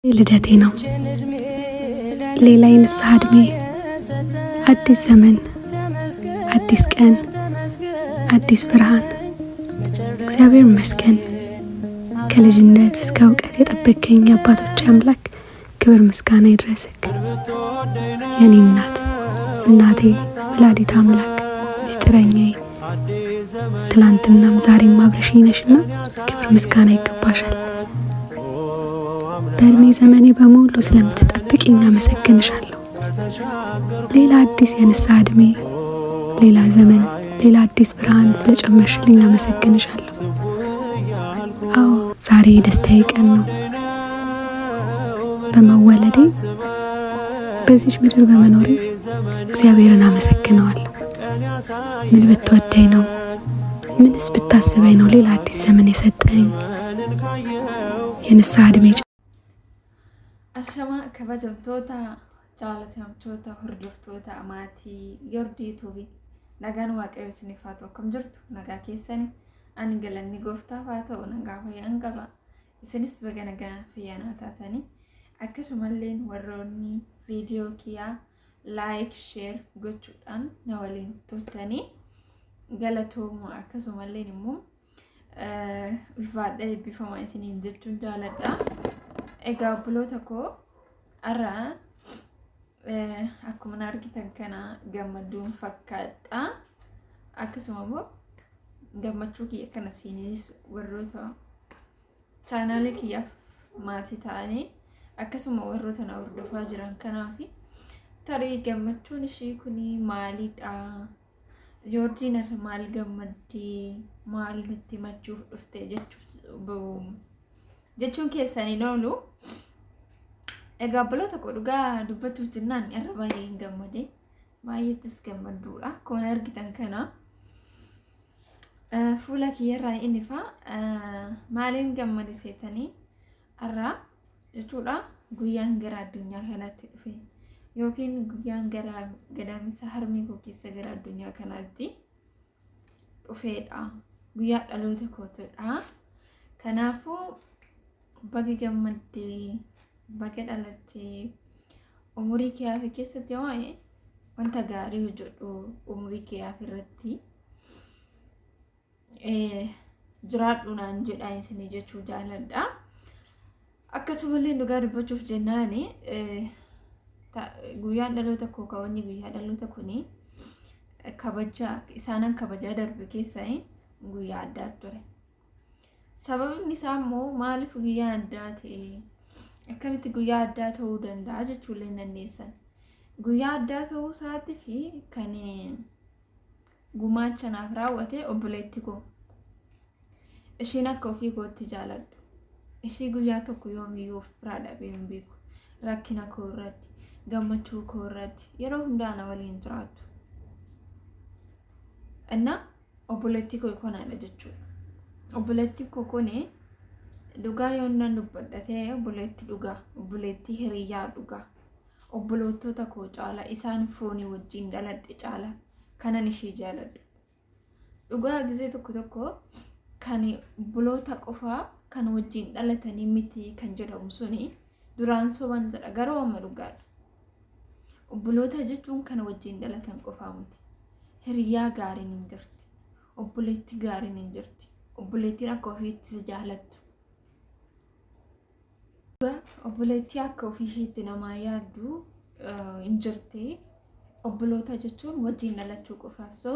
ልደቴ ነው። ሌላ የንስሐ ዕድሜ፣ አዲስ ዘመን፣ አዲስ ቀን፣ አዲስ ብርሃን። እግዚአብሔር ይመስገን። ከልጅነት እስከ እውቀት የጠበከኝ አባቶች አምላክ ክብር ምስጋና ይድረስክ። የኔ እናት እናቴ ወላዲት አምላክ ምስጢረኛዬ፣ ትላንትናም ዛሬም አብረሽኝ ነሽና ክብር ምስጋና ይገባሻል። በእድሜ ዘመኔ በሙሉ ስለምትጠብቅኝ አመሰግንሻለሁ። ሌላ አዲስ የንስሐ እድሜ፣ ሌላ ዘመን፣ ሌላ አዲስ ብርሃን ስለጨመርሽልኝ አመሰግንሻለሁ። አዎ ዛሬ የደስታዬ ቀን ነው። በመወለዴ በዚች ምድር በመኖሬ እግዚአብሔርን አመሰግነዋለሁ። ምን ብትወደኝ ነው? ምንስ ብታስበኝ ነው ሌላ አዲስ ዘመን የሰጠኝ? የንስሐ እድሜ Ashama kabajamtoota jaalatamtoota hordoftoota maatii Yordii Tuubii, nagaan Waaqayyo isiniif haa ta'u. Akkam jirtu? Nagaa keessani? Ani galanni gooftaaf haa ta'u, nagaa fayyaan qaba. Isinis baga nagaa fayyaanaa taatanii, akkasumallee warroonni viidiyoo kiyyaa like, share gochuudhaan na waliin turtanii galatooma, akkasumallee immoo ulfaadha, eebbifamaa isiniin jechuun jaaladha. Egaa obboloota koo, har'a akkuma na argitan kana gammaduun fakkaadha. Akkasuma immoo gammachuu kiyya kana isinis warroota chaanaalii kiyyaaf maatii ta'anii, akkasuma warroota na hordofaa jiran kanaaf, tarii gammachuun ishii kun maalidha? Yoordiin irra maal gammaddee, maal nutti himachuuf dhufte jechuun keessanii oolu. Egaa obboloota koo, dhugaa dubbachuuf jennaan irra baay'ee hin gammade. Baay'eettis gammadduudha. Akkuma argitan kana fuula kiyyarraa inni faa maaliin gammade seetanii? Har'a jechuudha guyyaan gara addunyaa kanatti dhufe yookiin guyyaan gara gadaamisa harmee koo keessa gara addunyaa kanaatti dhufeedha. Guyyaa dhaloota kootidha. Kanaafuu baga gammaddee, baga dhalattee, umurii kee hafe keessatti yoo wanta gaarii hojjedhu, umurii kee hafe irratti jiraadhu naan jedha isinii jechuu jaaladha. Akkasumallee dhugaa dubbachuuf jennaan guyyaan dhaloota koo, kawanni guyyaa dhaloota kuni kabaja isaanan kabajaa darbe keessaa guyyaa addaa ture. Sababni isaa immoo maaliif guyyaa addaa ta'e, akkamitti guyyaa addaa ta'uu danda'a jechuullee dandeessan. Guyyaa addaa ta'uu isaatii fi kan gumaacha naaf raawwate obboleetti koo. Ishiin akka ofii kootti jaaladhu. Ishii guyyaa tokko yoomiyyuu of biraa dhabee hin beeku. Rakkina koo irratti, gammachuu koo irratti yeroo hundaa na waliin jiraattu. Innaa obboleettii koo kanaadha jechuudha. Obboleettii koo kuni dhugaa yoo nan dubbadha ta'e, obboleettii dhugaa, obboleettii hiriyyaa dhugaa, obbolootota koo caala, isaan foonii wajjin dhaladhe caala kanan ishii jaaladhu. Dhugaa gizee tokko tokko kan obboloota qofaa kan wajjin dhalatanii miti kan jedhamu suni duraan soban jedha, garuu amma dhugaadha. Obboloota jechuun kan wajjin dhalatan qofaa miti. Hiriyaa gaariin hin jirti. Obboleettii gaariin hin jirti. Obboleettiin akka ofiitti si jaalattu. Obboleettii akka ofii isheetti namaa yaaddu hin jirti. Obboloota jechuun wajjin dhalachuu qofaaf. So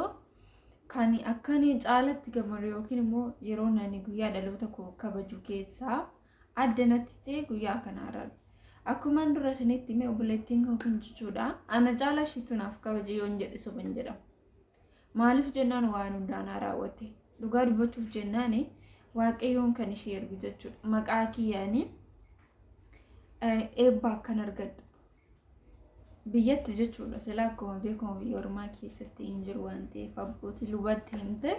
kan akkani caalatti gammadu yookiin immoo yeroo nani guyyaa dhaloota koo kabaju keessaa adda natti ta'e guyyaa kanaarra. Akkuma dura isinitti hime, obboleettiin koo kun jechuudha. Ana caalaa ishiitu naaf kabaje yoon jedhe soba hin jedhamu. Maaliif jennaan waan hundaa naa raawwatte. Dhugaa dubbachuuf jennaan Waaqayyoon kan ishee ergu jechuudha. Maqaa kiyyaanii eebba akkan argadhu. Biyyatti jechuudha. Silaa akkuma beekamu biyya ormaa keessatti hin jiru waan ta'eef abbootii lubatti himte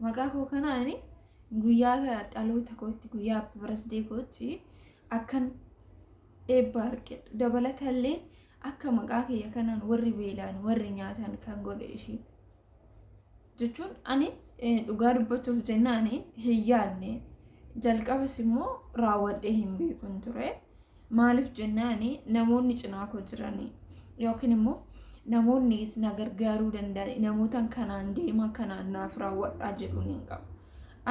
maqaa koo kanaan guyyaa dhaloota kootti, guyyaa birthday kootti akkan eebba argadhu. Dabalatallee akka maqaa kiyya kanaan warri beelaan warri nyaatan kan godhe ishii. Jechuun ani dhugaa dubbachuuf jennaan hin yaadne, jalqabas immoo raawwadhee hin beekun ture. Maaliif jennaani namoonni cinaa koo jiranii yookiin immoo namoonni na gargaaruu danda'an namoota kanaan deema kanaan naaf raawwadhaa jedhuun hin qabu.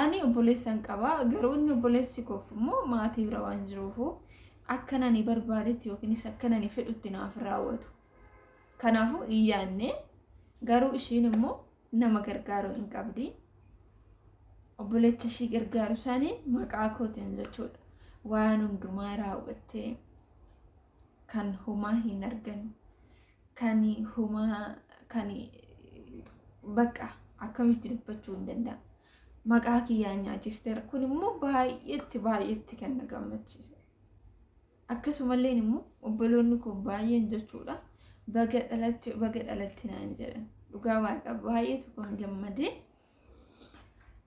Ani obboleessa hin qaba garuu inni obboleessi koof immoo maatii bira waan jiruufu akka nani barbaadetti yookiinis akka nani fedhutti naaf raawwatu. Kanaafuu hin yaadne garuu ishiin immoo nama gargaaruu hin qabdi. Obboleecha ishii gargaaru isaanii maqaa kootiin jechuudha. Waan hundumaa raawwattee kan homaa hin argan kan homaa kan bakka akkamitti dubbachuu hin danda'amu. Maqaa kiyyaan nyaachisteera. Kun immoo baay'eetti baay'eetti kan na gammachiise. Akkasumallee immoo obboloonni koo baay'een jechuudha baga dhalatte baga dhalatte naan jedhan. Dhugaa waaqa baay'ee tokkoon gammadee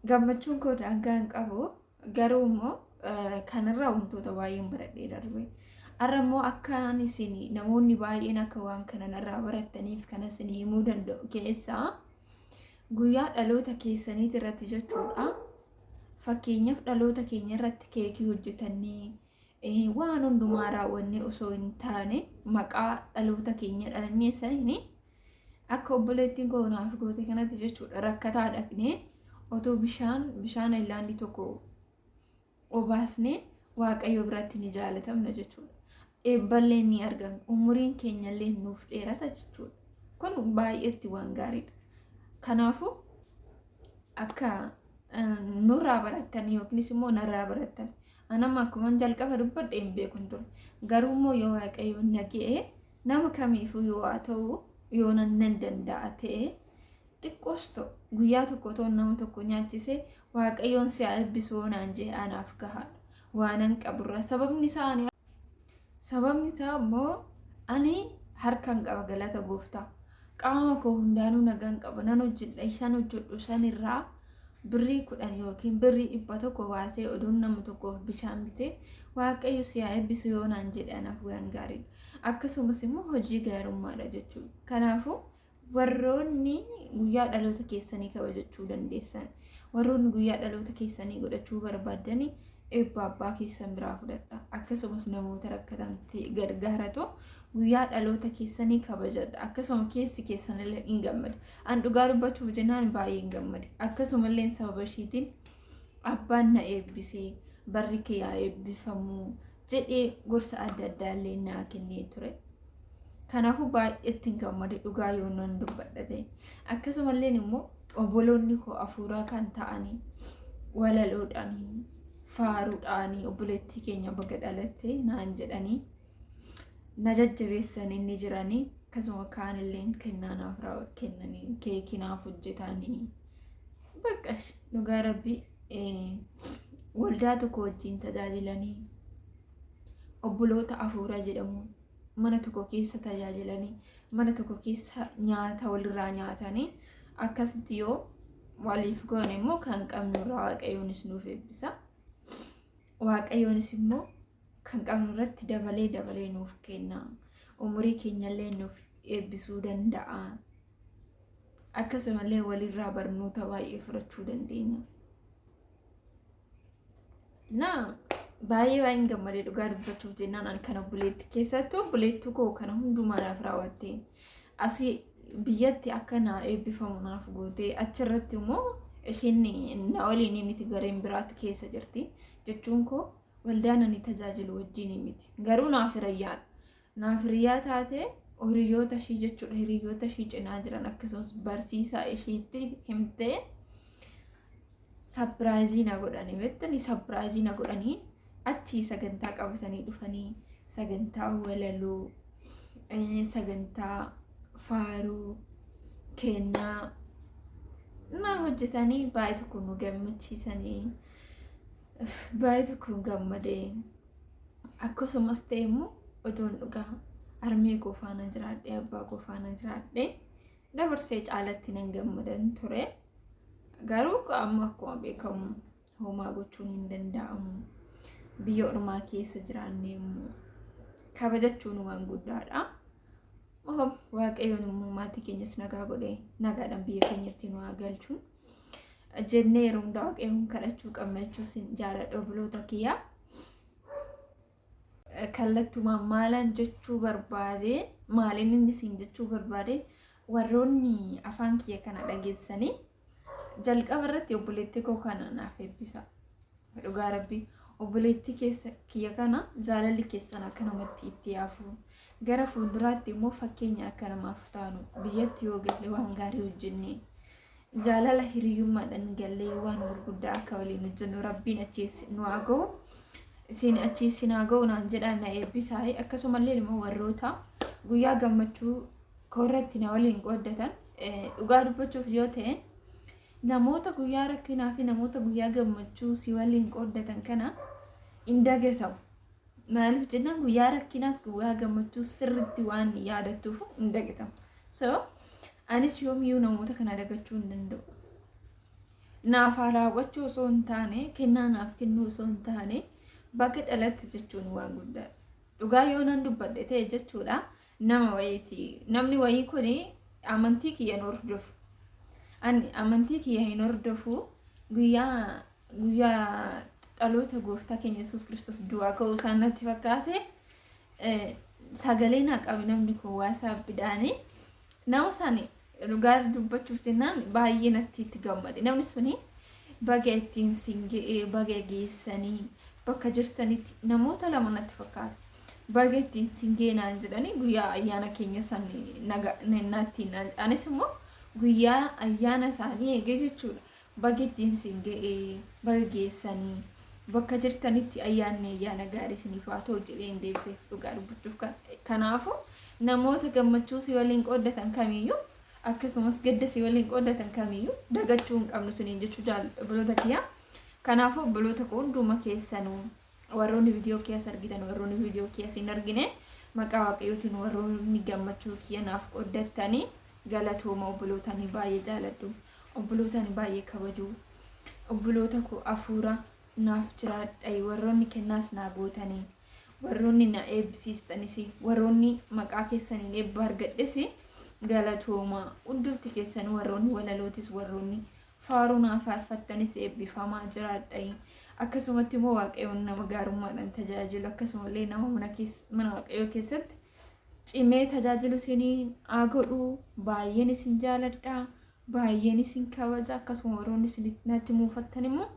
gammachuun koo daangaa hin qabu garuu immoo kanarraa wantoota baay'een baradhee darbe. Har'a immoo akka isin namoonni baay'een akka waan kana narraa barattaniif kana isin himuu danda'u keessaa guyyaa dhaloota keessaniit irratti jechuudha. Fakkeenyaaf dhaloota keenya irratti keekii hojjetannee waan hundumaa raawwannee osoo hin taane maqaa dhaloota keenya dhalannee saniin akka obboleettiin koo naaf goote kanatti jechuudha rakkataa dhaqnee otoo bishaan bishaan ayilaandii tokko obaasnee waaqayyo biratti ni jaalatamna jechuudha. Eebballee ni argamna. Umuriin keenyallee nuuf dheerata jechuudha. Kun baay'eetti waan gaariidha. Kanaafuu akka nurraa barattan yookiinis immoo narraa barattan anamma akkuman jalqaba dubbadhe hin beekun ture. Garuu immoo yoo waaqayyo na ga'e nama kamiifuu yoo haa ta'u yoo nan danda'a ta'e xiqqoos ta'u guyyaa tokko otoo nama tokko nyaachise waaqayyoon si haa eebbisu yoo naan jee anaaf gahaadha. Waanan qaburra sababni isaa ani sababni isaa immoo ani harkan qaba galata gooftaa. Qaama koo hundaanuu nagaan qaba nan hojjedha isaan hojjedhu sanirraa birrii 10 yookiin birrii 100 baasee oduun nama tokkoof bishaan bitee waaqayyo si haa eebbisu yoo naan jedhe anaaf waan gaariidha. Akkasumas immoo hojii gaarummaadha jechuudha. Kanaafuu warroonni guyyaa dhaloota keessanii kabajachuu dandeessan warroonni guyyaa dhaloota keessanii godhachuu barbaaddanii eebba abbaa keessan biraa fudhadha. Akkasumas namoota rakkatan gargaaratu guyyaa dhaloota keessanii kabajadha. Akkasuma keessi keessan illee hin gammada. An dhugaa dubbachuuf jennaan baay'ee hin gammade. Akkasumallee sababa ishiitiin abbaan na eebbisee barri kee haa eebbifamu jedhee gorsa adda addaa illee naa kennee ture. Kanaafuu baay'eetti hin gammade dhugaa yoo nan dubbadha ta'e. Akkasumallee immoo obboloonni koo afuuraa kan ta'anii walaloodhaanii faaruudhaanii obboleettii keenya baga dhalatte naan jedhanii na jajjabeessanii ni jiranii akkasuma kaanillee kennaa naaf kennanii keekii naaf hojjetanii bakka dhugaa rabbii waldaa tokko wajjin tajaajilanii obboloota afuuraa jedhamu mana tokko keessa tajaajilanii mana tokko keessa nyaata walirraa nyaatanii akkasitti yoo waliif goone immoo kan qabnu irraa waaqayyoonis nuuf eebbisa. Waaqayyoonis immoo kan qabnu irratti dabalee dabalee nuuf kenna. Umurii keenyallee nuuf eebbisuu danda'a. Akkasumallee walirraa barnoota baay'ee fudhachuu dandeenya. Na baay'ee baay'een gammadee dhugaa dubbachuuf jennaan ani kan obboleetti keessattuu obboleettuu koo kana hundumaa naaf raawwatte asii biyyatti akka naa eebbifamu naaf gootee achirratti immoo isheen na waliin miti gareen biraatti keessa jirti jechuun koo waldaan ani tajaajilu wajjin miti garuu naaf hiriyyaadha naaf hiriyyaa taate hiriyoota ishii jechuudha hiriyoota ishii cinaa jiran akkasumas barsiisaa ishiitti himtee sapiraayizii na godhanii beektanii sapiraayizii na godhanii achii sagantaa qabatanii dhufanii sagantaa walaloo sagantaa faaruu kennaa na hojjetanii baay'ee tokko nu gammachiisanii baay'ee tokko gammadee akkasumas ta'e immoo otoon dhugaa harmee koo faana jiraadhee abbaa koo faana jiraadhee dabarsee caalatti nan gammadan ture. Garuu amma akkuma beekamu homaa gochuun hin danda'amu. Biyya ormaa keessa jiraannee immoo kabajachuun waan guddaadha. Waaqayyoon immoo maatii keenyas nagaa godhee nagaadhaan biyya keenyatti nu haa galchu. Jennee yeroo hundaa waaqayyoon kadhachuu qabna jechuus jaaladha obboloota kiyyaa. Kallattumaan maalaan jechuu barbaade, maaliin inni siin jechuu barbaade, warroonni afaan kiyya kana dhageessanii jalqaba irratti obboleettii koo kana naaf eebbisa. Dhugaa Rabbii, obboleettii keessa kiyya kana jaalalli keessan akka namatti itti yaafu, gara fuulduraatti immoo fakkeenya akka namaaf taanu, biyyatti yoo galle waan gaarii hojjenne, jaalala hiriyyummaadhaan gallee waan gurguddaa akka waliin hojjennu Rabbiin achiis nu haa ga'u. Isin achiis sin haa ga'u naan jedhaa na eebbisaa. Akkasumallee immoo warroota guyyaa gammachuu koorratti na waliin qooddatan, dhugaa dubbachuuf yoo ta'e, namoota guyyaa rakkinaa fi namoota guyyaa gammachuu si waliin qooddatan kana hin dagatamu. Maaliif jennaan, guyyaa rakkinaas guyyaa gammachuu sirriitti waan yaadattuuf hin dagatamu. So anis yoomiyyuu namoota kana dagachuu hin danda'u. Naaf haa raawwachuu osoo hin taane, kennaa naaf kennuu osoo hin taane, baga dhalatte jechuun waan guddaadha. Dhugaa yoo nan dubbadhe ta'e jechuudha, nama wayiiti. Namni wayii kuni amantii kiyya hin hordofu. Ani amantii kiyya hin hordofu. Guyyaa dhaloota gooftaa keenya Yesuus Kiristoos du'aa ka'uu isaan natti fakkaate, sagalee naa qabe namni kun waasaappiidhaani. Nama sani dhugaa dubbachuuf jennaan baay'ee natti itti gammade. Namni suni baga ittiin sin ga'ee, baga geessanii bakka jirtanitti, namoota lama natti fakkaata. Baga ittiin sin ga'ee naan jedhanii, guyyaa ayyaana keenya san natti naan, anis immoo guyyaa ayyaana isaanii eegee jechuudha. Baga ittiin sin ga'ee, baga geessanii bakka jirtanitti, ayyaanni ayyaana gaarii isiniif haa ta'u jedheen deebiseef dhugaa dubbachuuf. Kanaafu namoota gammachuu si waliin qooddatan kamiyyuu, akkasumas gadda si waliin qooddatan kamiyyuu dagachuu hin qabnu siniin jechuu jaalladha, obboloota kiyyaa. Kanaafuu obboloota koo hunduma keessanuu, warroonni viidiyoo kiyyaas argitan, warroonni viidiyoo kiyyaas hin argine, maqaa Waaqayyootiin warroonni gammachuu kiyya naaf qooddattanii galatooma. Obbolootanii baay'ee jaaladhu. Obbolootani baay'ee kabaju. Obboloota koo afuura naaf jiraadha. Warroonni kennaas naa gootanii, warroonni na eebbisiistanis, warroonni maqaa keessaniin eebba argadhes galatooma. Hundumti keessan, warroonni walalootis, warroonni faaruu naa faarfattanis eebbifamaa jiraadha. Akkasumatti immoo Waaqayyoon nama gaarummaadhaan tajaajilu, akkasumallee nama mana Waaqayyoo keessatti cimee tajaajilu isinii haa godhu. Baay'een isin jaaladha. Baay'een isin kabaja. Akkasuma warroonni isin natti muufattan immoo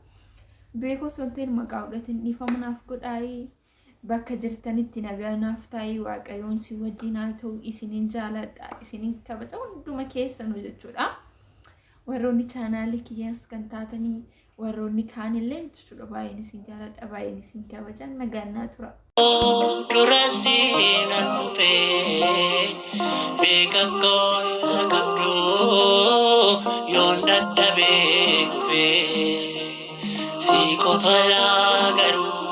beekoo osoo hin ta'in maqaa Waaqaatiin dhiifama naaf godhaayi. Bakka jirtanitti nagaa naaf taa'ii, Waaqayyoon si wajjin haa ta'u. Isinin jaaladha. Isinin kabaja hunduma keessanuu jechuudha. Warroonni chaanaalii kiyyaas kan taatanii, warroonni kaanillee jechuudha, baay'een isin jaaladha, baay'een isin kabaja, nagaan naa tura. Dura siinan dhufee beeka koon qabdu, yoon dadhabee kufee si qofa laa garuu.